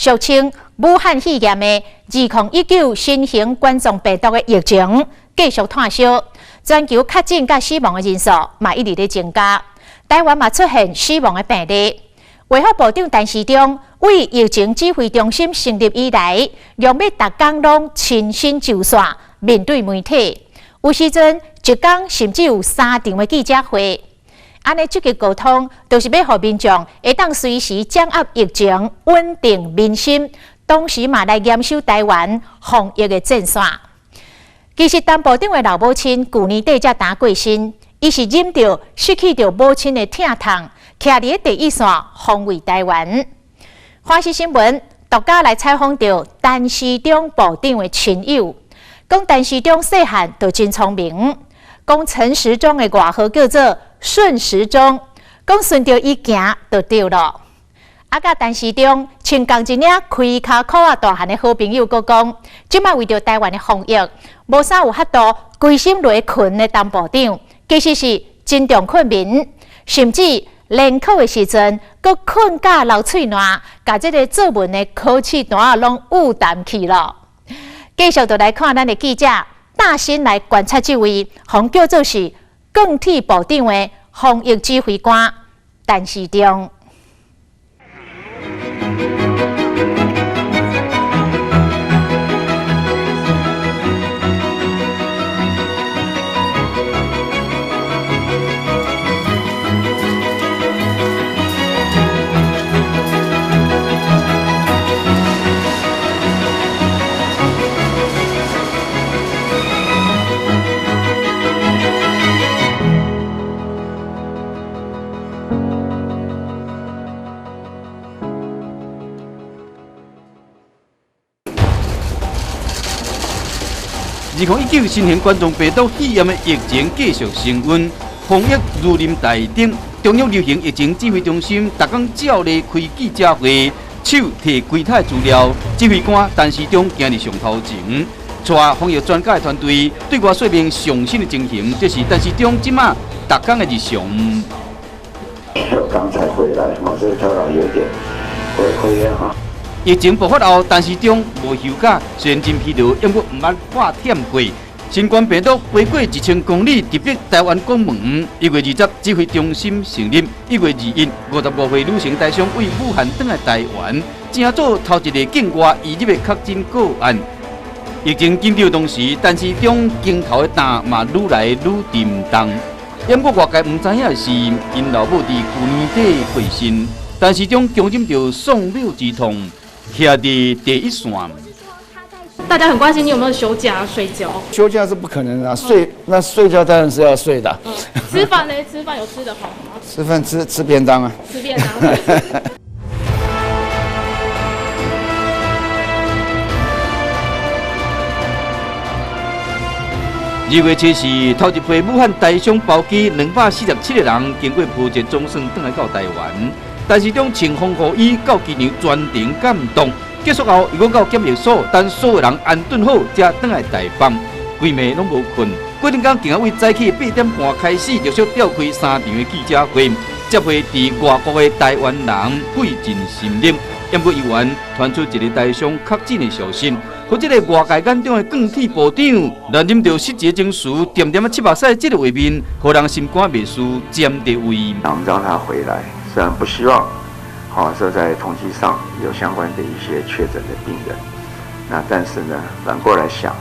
俗稱武漢肺炎的2019新型冠狀病毒的疫情繼續湠燒，全球確診佮死亡的人數嘛一直咧增加，台灣嘛出現死亡的病例。衛福部長陳時中為疫情指揮中心成立以來，用欲逐工攏親身就線面對媒體，有時陣一工甚至有三場的記者會。按呢積極溝通，就是欲予民眾會當隨時掌握疫情，穩定民心，同時嘛來嚴守台灣防疫的戰線。其實，陳部長的老母親舊年底才剛過身，伊是忍著失去著母親的疼痛，徛佇咧第一線防衛台灣。華視新聞獨家來採訪著陳時中部長的親友，講陳時中細漢就真聰明，講陳時中的外號叫做順時鐘，講順著伊行就對囉。啊，佮陳時中穿仝一領開跤褲仔大漢的好朋友，閣講，這擺為著台灣的防疫，無啥有法度規心落睏的陳部長，其實是真重困眠，甚至聯考的時陣，閣睏甲流喙瀾，共這个作文的考試單仔攏捂淡去囉。繼續就來看咱的記者大新來觀察這位，予叫做是鋼鐵部長的防疫指揮官陳時中。 2019新型冠狀病毒肺炎的疫情繼續升溫，防疫如臨大敵。中央流行疫情指揮中心逐工照例開記者會，手提規套資料，指揮官陳時中行佇上頭前，帶防疫專家的團隊對外說明上新的情形，這是陳時中這馬逐工的日常。剛才回來，我這個頭腦有點灰灰啊。疫情爆發後，陳時中無休假，雖然真疲勞，猶閣毋捌看忝過。新冠病毒飛過1000公里，直逼台灣國門。1月20，指揮中心成立；1月21，55歲女性台商為武漢轉來台灣，成做頭一个境外移入的確診個案。疫情緊張同時，陳時中肩頭的擔嘛愈來愈沉重。猶閣外界毋知影的是，𪜶老母佇舊年底過身，陳時中強忍著喪母之痛，徛佇第一線。大家很關心你有沒有休假睡覺？休假是不可能的，睡那睡覺當然是要睡的。吃飯呢？吃飯有吃得好嗎？吃飯吃吃便當啊。吃便當。2月7日，頭一批武漢台商包機247個人，經過波捷總算轉來到台灣。陳時中穿防護衣到機場全程感動。結束後，伊閣到檢疫所等所有人安頓好，才轉來台北。規暝攏無睏，過兩工竟然為早起8點半開始，陸續召開三場的記者會，接會佇外國的台灣人費盡心力。毋過猶原傳出一个台商確診的消息，予這个外界眼中的鋼鐵部長，難忍著失智情緒，恬恬仔拭目屎，這个畫面，予人心肝袂輸占地位。我們讓他回來，雖然不希望，好說在同機上有相關的一些確診的病人，那但是呢，反過來想，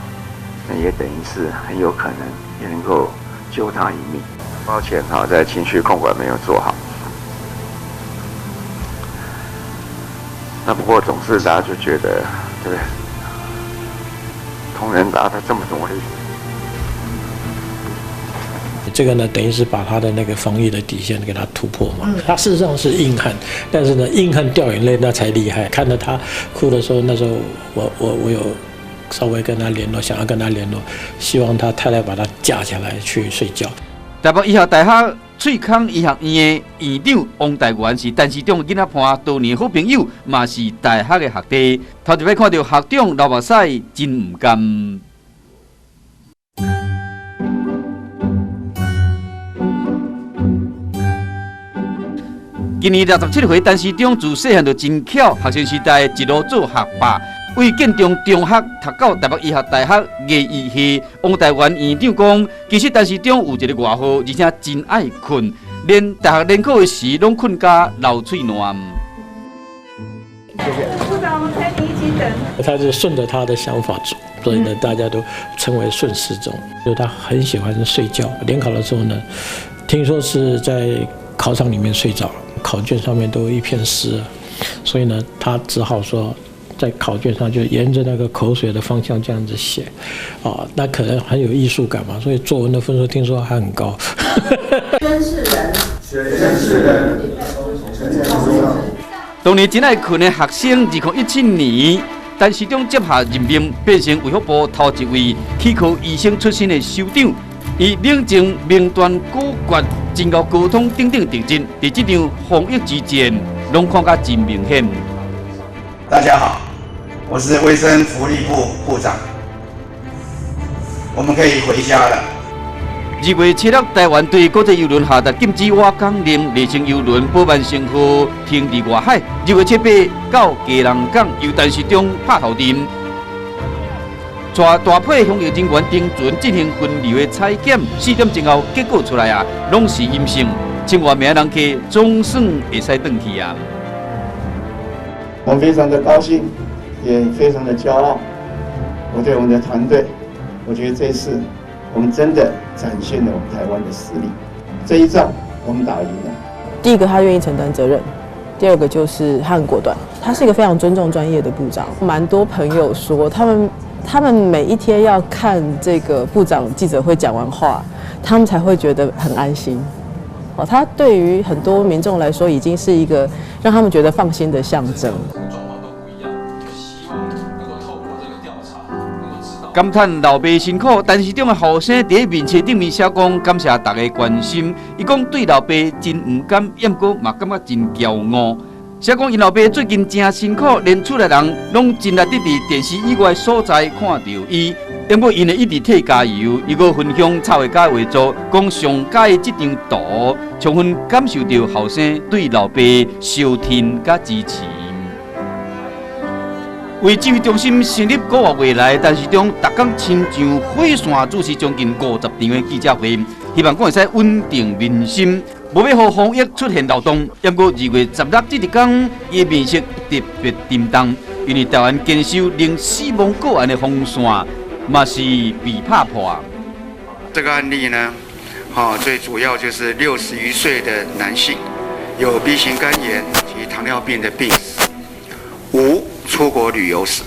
那也等於是很有可能也能夠救他一命。抱歉哈，在情緒控管沒有做好。那不過總是大家就覺得，對不對？同仁達他這麼努力，這個呢，等於是把他的那個防疫的底線給他突破嘛。他事實上是硬漢，但是呢，硬漢掉眼淚那才厲害。看到他哭的時候，那時候我有稍微跟他聯絡，想要跟他聯絡，希望他太太把他架起來去睡覺。台北醫學大學喙空醫學院的院長王大元是陳時中囡仔伴多年好朋友，嘛是大學的學弟。頭一擺看著學長流目屎，真毋甘。今年67歲陳時中自細漢就真巧，學生時代一路做學霸，為建中中學讀到台北醫學大學牙醫系。王大元院長講，其實陳時中有一個外號，而且真愛睏，連大學聯考的時攏睏甲流喙瀾。謝謝。部長，我們陪你一起等。他就順着他的想法走，所以呢，大家都稱為順時鐘。就他很喜歡睡覺，聯考的時候呢，聽說是在考場裡面睡着了，考卷上面都一片濕，所以呢，他只好說在考卷上就沿着那個口水的方向這樣子寫，啊，那可能很有藝術感嘛，所以作文的分數聽說還很高。宣誓人，宣誓人，當年真愛睏的學生，2017年，陳時中接下任命，變成衛福部頭一位齒科醫生出身的首長。伊冷靜、明斷、果決，真𠢕溝通等等特質，佇這場防疫之戰，攏看甲真明顯。大家好，我是衛生福利部部長，我們可以回家了。2月7日，台灣對國際郵輪下達禁止倚港令，麗星郵輪寶萬星號停佇外海。2月7日到基隆港，由陳時中拍頭陣，帶大批防疫人員登船進行分流的採檢。4點鐘後結果出來啊，攏是陰性，千外名人客總算會使轉去啊！我非常的高興，也非常的驕傲。我對我們的團隊，我覺得這次我們真的展現了我們台灣的實力。這一仗我們打贏了。第一個，他願意承擔責任；第二個就是他很果斷。他是一個非常尊重專業的部長。蠻多朋友說，他們每一天要看這個部長記者會講完話，他們才會覺得很安心。哦，他對於很多民眾來說，已經是一個讓他們覺得放心的象徵。感嘆老爸辛苦，陳時中的後生佇面冊頂面寫講感謝大家關心。伊講對老爸真毋甘，毋過嘛感覺真驕傲。寫講𪜶老爸最近誠辛苦，連厝內人攏盡力佇電視以外所在看著伊。毋過𪜶會一直替加油，伊閣分享插畫家畫作，講上佳的這張圖，充分感受著後生對老爸相挺佮支持。為指揮中心成立個月來，陳時中逐工親像火線主持將近50場的記者會，希望講會使穩定民心，無欲予防疫出現漏洞。毋過2月16這一工，伊的面色特別沉重，因為台灣堅守零死亡個案的防線，嘛是被拍破。這個案例呢，最主要就是60餘歲的男性，有 B 型肝炎及糖尿病的病史，無出國旅遊史，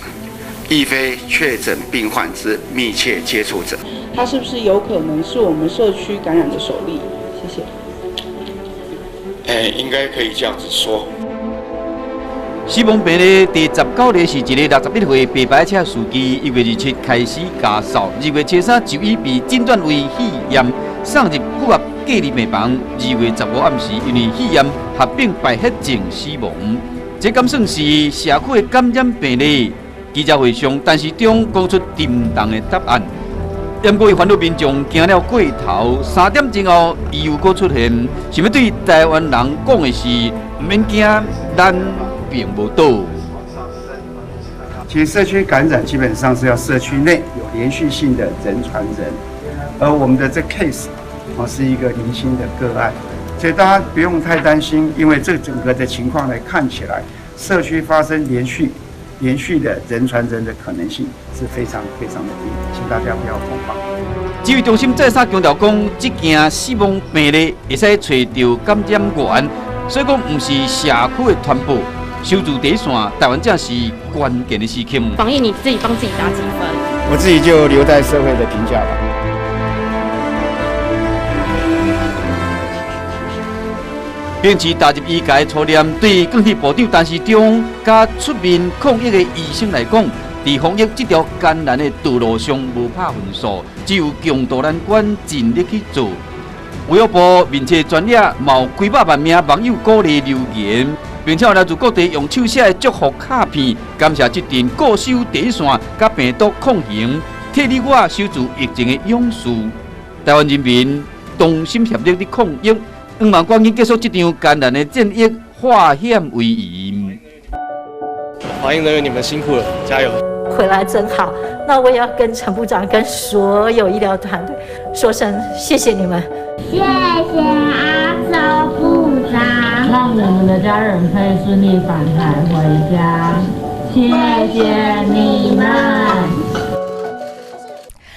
亦非確診病患之密切接觸者。他是不是有可能是我們社區感染的首例？謝謝。應該可以這樣子說。死亡病例第19例是一個61歲白牌車司機，1月27開始咳嗽，2月73就醫被診斷為肺炎，送入復合隔離病房。2月15暗時，因為肺炎合併敗血症死亡。這敢算是社區的感染病例？記者會上，陳時中講出沉重的答案。毋過伊煩惱民眾驚了過頭，3點鐘後，伊又閣出現，想欲對台灣人講的是，毋免驚，咱並無倒。其實社區感染基本上是要社區內有連續性的人傳人，而我們的這 case 是一個零星的個案。所以大家不用太擔心，因為這整個的情況來看起來，社區發生連續的人傳人的可能性是非常非常的低，請大家不要恐慌。指揮中心再三強調講，這件死亡病例會使揣著感染源，所以講毋是社區的傳播，守住底線，台灣正是關鍵的時刻。防疫你自己幫自己打幾分？我自己就留待社會的評價吧。秉持踏入醫界初念，對鋼鐵部長陳時中佮出面抗疫的醫生來講，佇防疫這條艱難的道路上無拍分數，只有共渡難關，盡力去做。衛福部面冊專頁嘛有幾百萬名網友鼓勵留言，並且來自各地用手寫的祝福卡片，感謝這陣固守底線佮病毒抗衡，替你我守住疫情的勇士。台灣人民同心協力的抗疫。希望趕緊結束這場艱難的戰役，化險為夷。防疫人員，你們辛苦了，加油！回來真好，那我也要跟陳部長、跟所有醫療團隊說聲謝謝你們。謝謝阿周部長，讓我們的家人可以順利返台回家。謝謝你們。